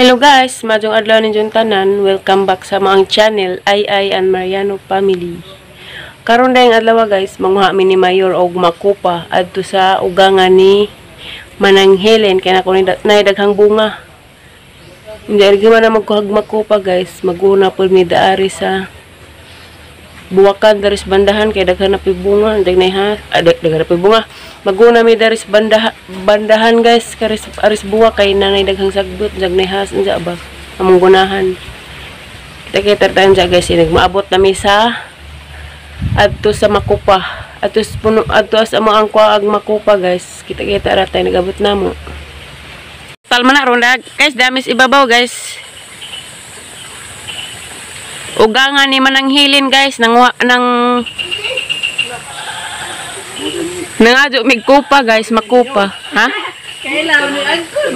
Hello guys, maayong adlaw ninyong tanan. Welcome back sa among channel, Ay Ay and Mariano Family. Karon dayong adlaw guys, manguha mi ni Mayor og makupa adto sa ugangan ni Manang Helen kay nako ni nay daghang bunga. Hindi argi man na magkuhag makupa guys, maguna pud mi daari sa buwakan daris bandahan kay daghan na puy bunga, dag nay ha, daghan na puy bunga. Maguna mi daris bandahan guys, karis aris buwa kay nanay daghang sagbot, dag nay has unsa ba among gunahan. Kita-kita tayo dyan guys, nagmaabot na mi sa adto sa makupa. Adto sa puno adto sa amo ang kuag makupa guys. Kita-kita ra tayo nagabot namo. Talma na ron guys, damis ibabaw guys. Ugangan ni Manang Hilin guys, nang nangadyo migkupa guys, makupa, ha? Kailangan ni Angkol.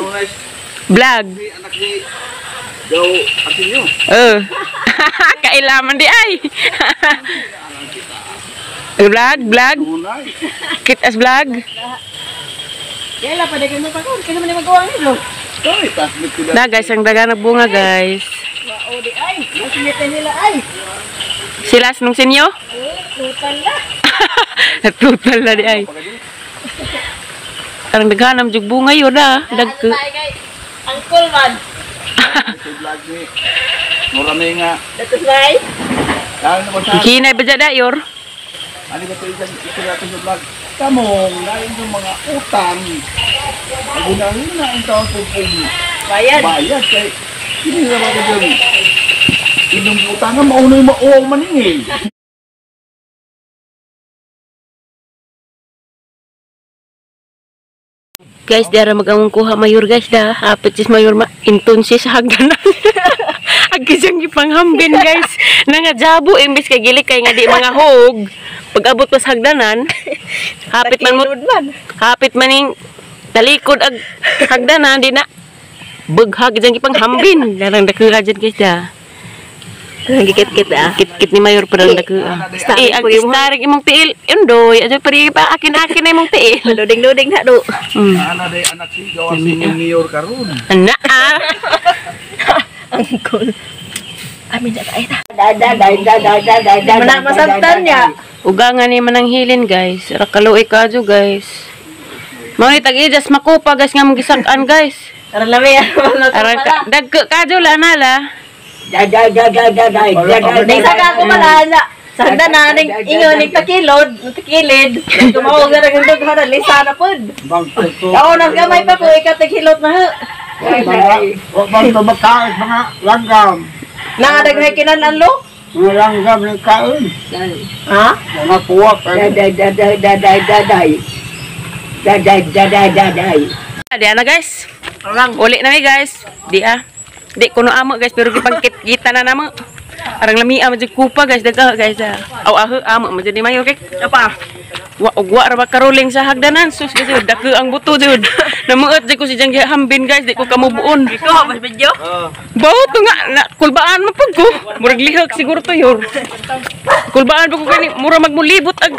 Vlog. Anak ni Daw Arsenio. Kailaman di ay. Vlog, vlog. Kit as vlog. Kailan pa daghan mo pa kon, kailan man magawa ni bro. Na guys, ang daga na bunga guys. Wao di ay, masingitan nila ay. Sila nung sinyo? Total na. Total na di ay. Karang daghan am jug bunga yun ah. Dagko. Angkol man. Vlog ni Murami nga. Datos nay. Hinay ba dyan yor? Ano ba ito isang ito sa vlog? Kamong lain ng mga utang. Ang ginahina ang taon po bayad. Bayad kay hindi na ba ito dyan? Inong utang nga maunay mauaw maningil. Guys, di ara mag-among kuha mayor guys da. Hapit sis mayor ma intun sis sa hagdanan. Agi siyang gipanghambin guys. Nangajabo imbes kay gili kay nga di mga hog. Pag abot pa sa hagdanan, hapit man mo hapit maning talikod ag hagdanan di na bughag diyang gipanghambin. Larang dakuha dyan guys da. Gikit-kit ah. Kit-kit ni mayor parang dakuha. Eh, ang istarig imong tiil. Undoy, adyo pari pa akin-akin na imong tiil. Luding-luding na do. Ana day anak si gawas ni mayor karon. Ana ah. Angkol. Amin na tayo na. Mana masabtan niya. Ugangan ni Manang Hilin guys. Rakaluoy kadyo guys. Mao ni tag-ijas makupa guys nga mong gisak-an guys. Aran lami Aran ka dagko kadyo la nala. Day saka ko pala na. Sa hagdanan ning ingon ning takilod, takilid. Tumawag na rin dughan lisa na pod. Ako nang gamay pa ko ikatigilot na. Wa bang tumakain mga langgam. Naadaghay kinan lo? Mga langgam ng kaon. Ha? Mga puwak. Di ana guys. Uli na mi guys. Di ah. Di kuno amo guys pero gipangkit-kita na namo. Arang lami ah jud kupa guys dagha guys ah. Aw aho amo man jud ni mayor kay. Apa? Wa og wa ra ba karuling sa hagdanan sus jud dako ang buto jud. Namuot jud ko si jang gihambin guys di ko kamubuon. Ikaw ba video? Bawo to nga na, kulbaan man pud ko. Murag lihok siguro to yor. Kulbaan pa ko kani mura magmulibot ag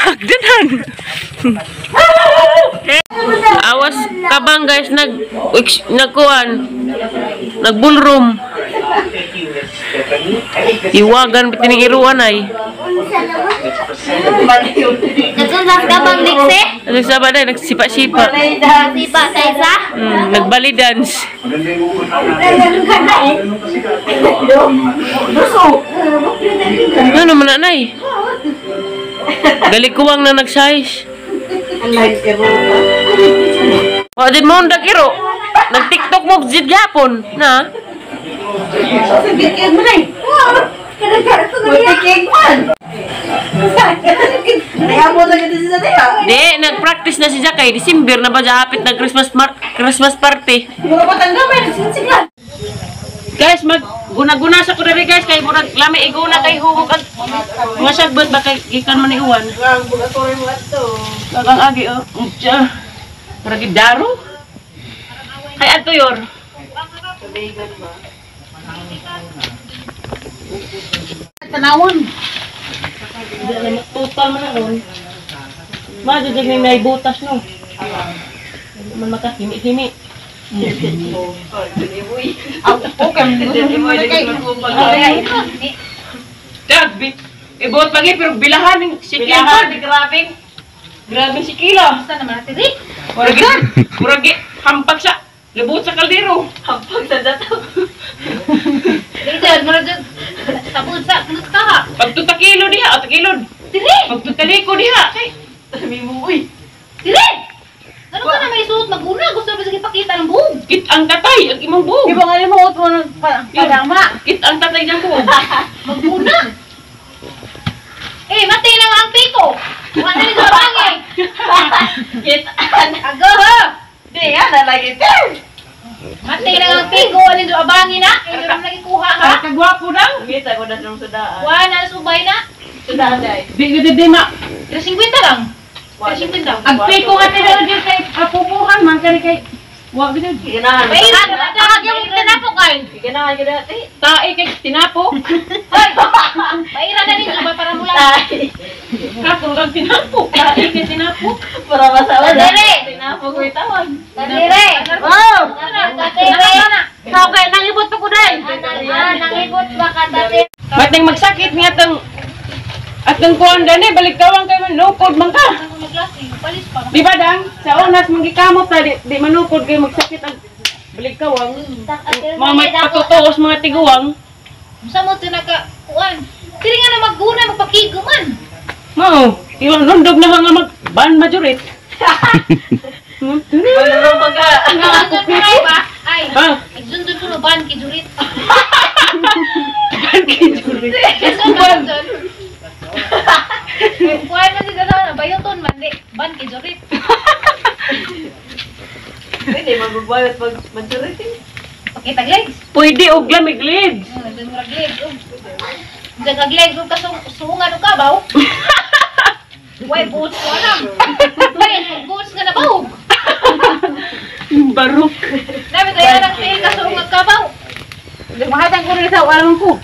hagdanan. Awas kabang guys nagkuan nag-ballroom. Iwagan bitining iruan ay. Nagsundas ka bang Dixie? Nagsaba day nagsipa-sipa. Sipa sa isa? Nagbali dance. Ano man nanay? Galikuwang na nag-size. O, din mo ang iro. Nag-TikTok mo jid gapon na. Di, nag-practice na si Jakay. December na ba dyan hapit ng Christmas party. Guys, mag guna-guna sa kudari guys kay murag lami iguna kay hugok ang mga sagbot ba kay gikan man ni uwan. Ang agi oh. Unsa? Murag gidaro. Kay adto yor. Tanawon. Total man ron. Madyo jud may butas no. Man makahimi-himi. Okay. Dag, ibot pagi pero bilahan ning si Kilo. Grabe. Grabe si Kilo. Basta naman natin rin. Murag hampak sa lubot sa kaldero. Hampag sa dato. Dito, murag sabod sa kunot ka ha. Pagtuta kilo diha, o takilon. Diri! Pagtutaliko diha. Kay Uy. Diri! Ano ka na may suot maguna? Gusto mo sige pakita ng buhog. Kit ang tatay, ang imong buhok. Di ba nga mo mo ng padama? Kit ang tatay niyang buhok. Maguna. Eh, mati na nga ang piko. Wala na rin sa bangin. Kit. Ago ha! Di nga na lagi te. Mati na nga ang piko. Alin do abangin na? Eh, doon lagi kuha ha. Para kagwapo daw. Kita ko na sa sudaan. Wala na subay na. Sudaan day. Di di di ma. 350 lang. 350. Ang piko nga tinawag dito kay apupuhan man kani kay wa gid. Ganahan. Bayran na ba? Yung tinapok ay. Ganahan ka dati. Tae kay tinapo. Hoy! Bayran na ninyo ba para mula? Ay. Katong kang tinapo. Tae kay tinapo. Para masawa na. Dere. Tinapog ko itawag. Tadire! Wow! Tadire! Okay, nangibot pa ko dai. Ah, nangibot ba ka tadire? Ba't nang magsakit nga tang at ang kuan dani balik kawang kay manukod man ka. Di ba dang sa onas manggikamot ta di manukod kay magsakit ang balik kawang. Mga may patutuos mga tiguang. Unsa mo tinaka kuan? Dili nga na magguna magpakigo man. Mao, iwang nundog na nga mag ban majorit. Wala pagka. Ay ba? Ay. Ha? Nagsundon ko no ban kijurit. Ban kijurit. Ban. Kuan man si dala na bayoton man di ban kijurit. Pwede magbabayot pag majority. Pakita legs. Pwede og lamig legs. Murag legs. Dagag legs ug kasungan og kabaw. Way boots ko alam. Way boots nga nabawog. Barok. Dami tayo nang tiil kasungan kabaw. Mahatag ko rin sa alam ko.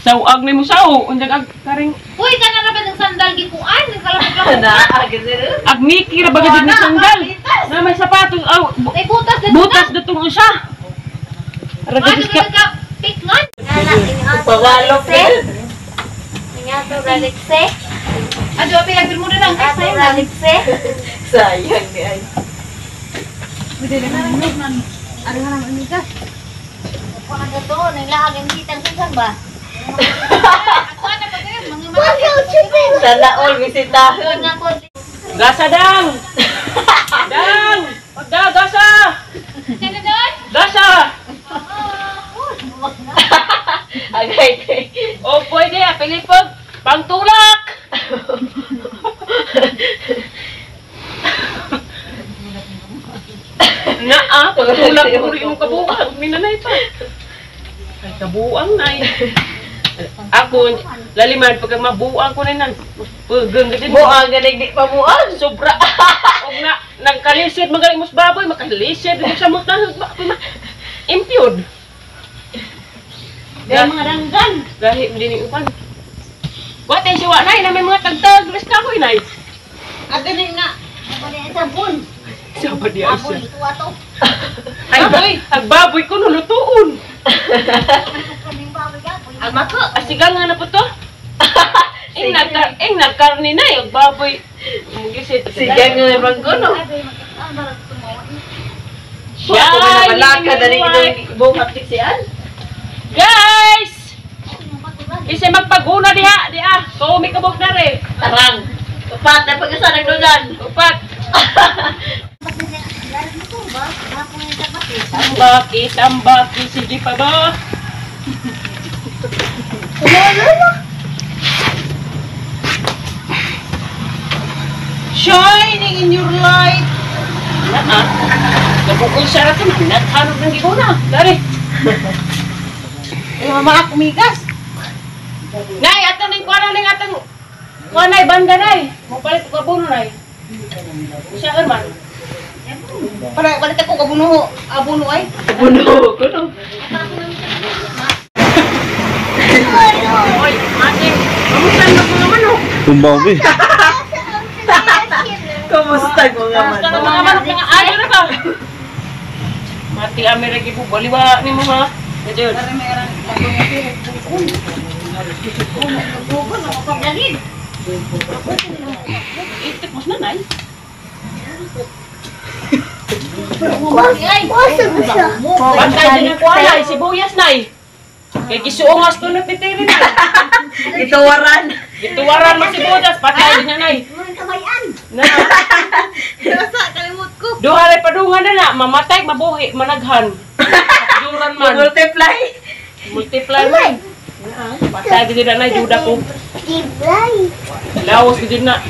Sawag ni mo sao, unyag ag karing Uy, kana ra ba ng sandal gikuan? Nagkalapok-lapok. Na, agad. Ag Mickey ra ba gid ni sandal? Na may sapatos aw. May butas dito. Butas datong usa. Ra gid ka. Pikngan. Pawalok din. Ado apil mo na lang. Sayang di ay. Sana all bisitahon. Gasa dang. Dang. Da gasa. Gasa. Agay kay. O pwede ah, pilipog pangtulak. Na ah, pangtulak ko rin yung kabuang. Minanay pa. Ay, kabuang na eh. Ako, laliman, pagka mabuang ko na nan. Pugang ka din. Buang ganing di pa buang. Sobra. Og na, nagkalisid, magaling mo sa baboy, makalisid, mo sa mutang, impyod. Dahil mga ranggan. Gahi, hindi ni upan. Wa tayo siya, nay, na may mga tagtag, mas kahoy, nay. Agaling na. Siya ba di ay siya? Ay, ang baboy ko nulutuon. Almako. Asigang nga na po to. Ing nagkarni na, yung baboy. Mugisit. Sigang nga bang kuno. Siya, Ako man namalaka dali itong buhok sian. Guys! Isa magpaguna diha, diha. Kung may kabog na rin. Tarang. Upat na pag-asa nagdugan. Upat. Tambaki, tambaki, sige pa ba? Shining in your light. Na, nabukol siya rato, naghanap ng giguna. Dari. Eh, mama kumigas. Nay, atang ning kuha ning atang kuha nay banda nay. Mo palit ko abono nay. Usa man. Para palit ako kabuno, abono ay. Abono ko no. Oy, mate. Kamusta ang mga manok? Tumbaw ba eh. Kumusta ko nga Kamusta ang mga manok? Mga ayo na ba? Hati ame lagi bu baliwa ni mo ha. Jud. Itik mas nanay. Pantay din ang kuha, sibuyas nay. Kay gisuongas to na pitiri na. Ituwaran. Gituwaran mo sibuyas, patay din na nay. Na. Kalimut ko. Duha ray padungan na na, mamatay, mabuhi, managhan. Juran man. Multiply. Multiply man. Patay din na nay, duda ko. Laos din na.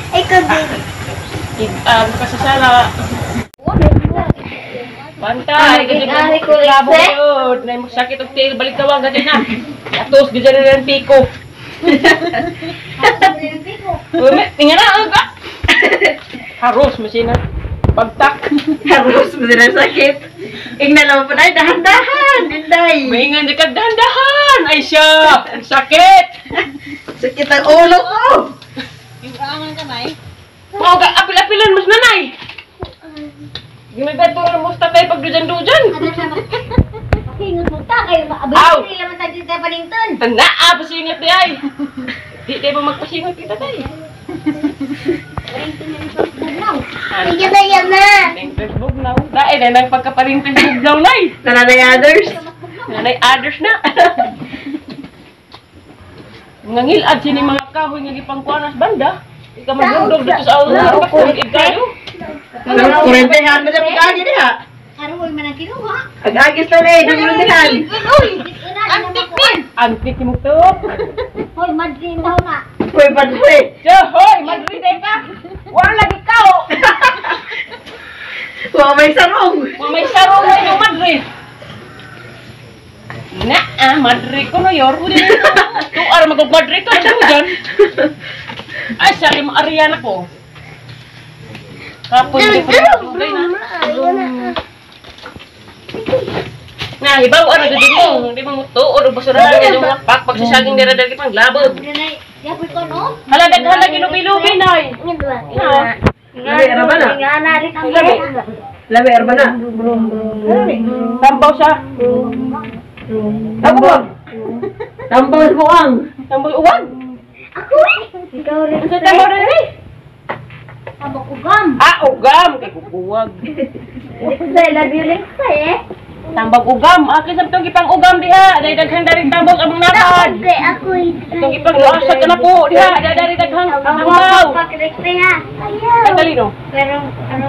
Kasasala. Pantay, ganyan na mo labo yun. Nay mo sakit og tiil, balik tawag ganyan na. Atos, ganyan na ng piko. Inga na, aga. Haros, masina. Pagtak. Haros mo sila sakit. Ingna lang po na, dahan-dahan. Dinday. Maingan di ka, dahan-dahan. Ay siya, ang sakit. Sakit ang ulo ko. Mao ka, apil-apilan, mas nanay. Ginagaturo na mo sa tatay pag dujan-dujan. Aw! Tanaa, pasingat di ay. Di tayo ba magpasingat kita tay? Ang Facebook now. Dahil na nang pagkaparing Facebook now, nay. Nananay others. Nanay others na. Mga ngilad sini mga kahoy nga gipangkuanas banda. Ika magundog dito sa aula. Ikayo. Kurentehan mo sa pag-agi niya. Ag-agis na eh, kurentehan. Antik min! Antik mo to. Hoy, madrin daw na. Uy, padre. Hoy, Madrid eh ka. Wala lagi kao. Wa may sarong. Kung may sarong na yung Madrid. Na, Madrid ko no yor. Tuar magog Madrid ka ano dyan. Ay, sari mo Ariana ko. Kapon di ko na. Na, hibaw ano gud mo, di mo tuod og basurahan nga mga pakpak sa saging dira dali pang labot. Hala daghan lagi lubi-lubi nay. Labi arba na. Labi arba na. Tambaw sa. Tambaw. Tambaw sa buang. Tambaw uwag. Ako eh. Ikaw rin. Sa tambaw diri. Tabak ugam. Ah, ugam kay kukuwag. Labi eh. Tambag ugam. Akin sa itong ipang ugam diha. Dahil daghang daring tambag among napad. Itong ipang luasag ka na po diha. Dahil daring daghang tambaw. Ay, talino. Pero, ano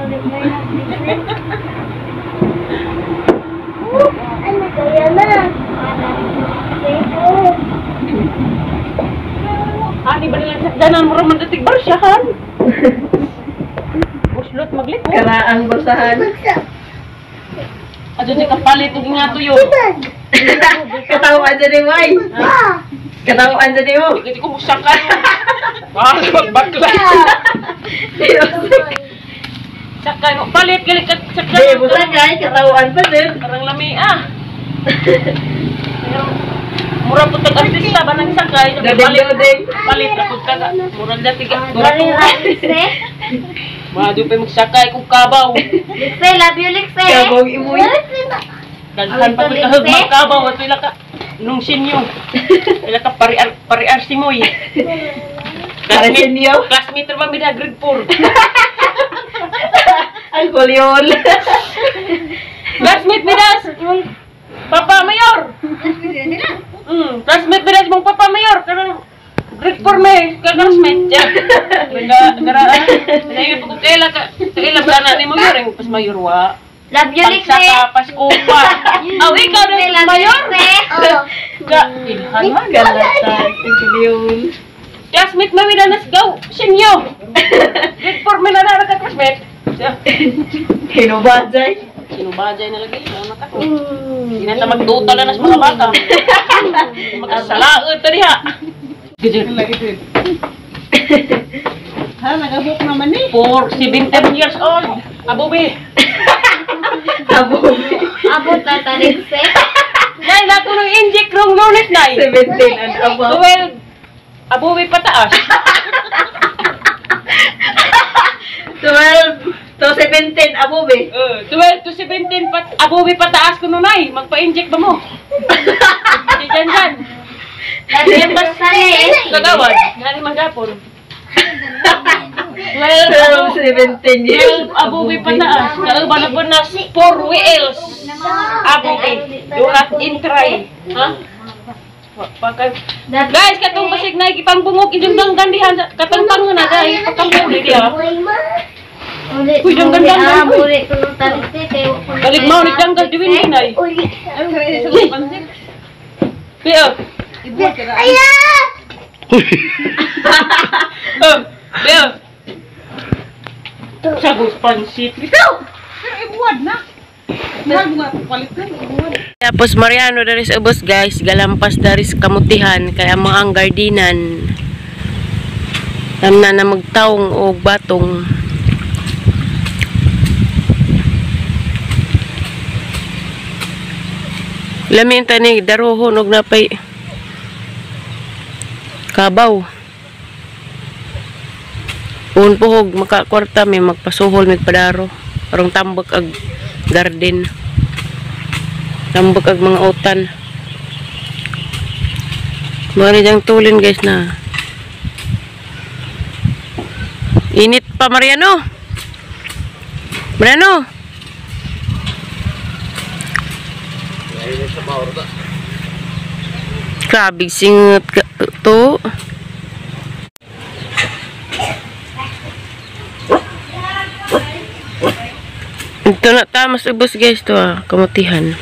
ano kaya na? Ani ba nilang sakdanan mo raman datig barsyahan? Buslot magliko. Karaang basahan. Adyo di kapalit og nga tuyo. Katawaan sa ni May. Katawaan sa ni mo. Hindi ko musakan. Ah, magbakla. Sakay mo palit gali ka sakay. Di mo sakay, katawaan pa din. Parang lami ah. Mura po tag artista ba nang sakay? Dadeng-dadeng. Palit na pud ka. Murag dati ka. Mado pa magsakay kung kabaw. Likse, love you, Likse. Kabaw imoy. Daghan pa pud kahag magkabaw at pila ka nung sinyo. Pila ka pariar pariar simoy. Classmate, classmate ra ba mi grade 4. Ang kulyol. Classmate mi das. Papa Mayor. Classmate mi das mong Papa Mayor kanang grade 4 may classmate ja. Gara gara. Sayo pag kaila ka kaila ba na ni Mayor ang pas Mayor wa. Love you, Likse. Pagsaka Pasko pa. Aw ikaw na Mayor. Ka ilhan man. Kalata, ang kulyol. Classmate mami na nas go. Sinyo. Grade 4 may na ka classmate. Hinubajay. Sinubajay na lagi ano ta ko. Hindi na ta magduta na nas mga bata. Magsalaod ta diha. Gidud. Ha, nagabok naman eh. 4, 17 years old. Abobe. Abobe. Abot na ta, Likse. Nay, nako nang inject rong Lunes, nay. 17 and above. 12. Abobe pataas. 12 To 17 above eh. 12 to 17 pat abobi pataas ko nunay. Magpa-inject ba mo? Diyan diyan. Yan bas kagawad. Ngani magapon. 12 12 17 years. 12 abobi pataas. Kauban na po na 4 wheels. Abobi. Do not entry. Ha? Pagka guys, katong basig na ikipang bungog inyong danggan dihan katang na guys, patang diha. Uy, danggan danggan. Balik mo ni danggal diwin dinay. Biyo. Oh, biyo. Sagos pansit. Bitaw. Pero ibuwad na. Tapos Mariano daris ubos guys, galampas daris kamutihan kay ang mga ang gardinan. Tamna na magtaong og batong. Lamin tani darohon og napay kabaw. Un puhog makakwarta mi magpasuhol mig padaro arong tambak ag garden. Tambak ag mga utan. Mari diyang tulin guys na. Init pa Mariano. Mariano. Grabe singot ka to. Ito na ta mas ubos guys to ah, kamutihan.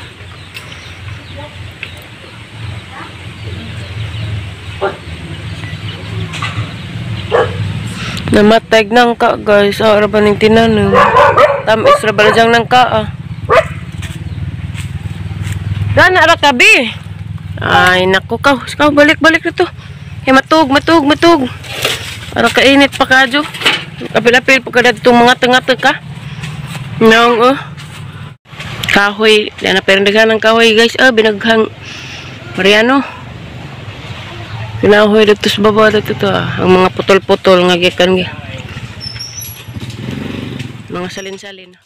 Namatay nang ka guys, ah, ra ba ning tinanom. Tamis ra ba diyang nang ka ah. Dana ra kabi. Ay nako kaw, kaw balik-balik nito. Hey, matug, matug, matug. Ara kainit pa kadyo. Apil-apil pa kada ditong mga tanga ka. Nang oh. Kahoy, dana pero daghan ng kahoy guys. Ah, binaghang Mariano. Kinahoy dito sa baba dito to ah. Ang mga putol-putol nga gikan gi. Mga salin-salin.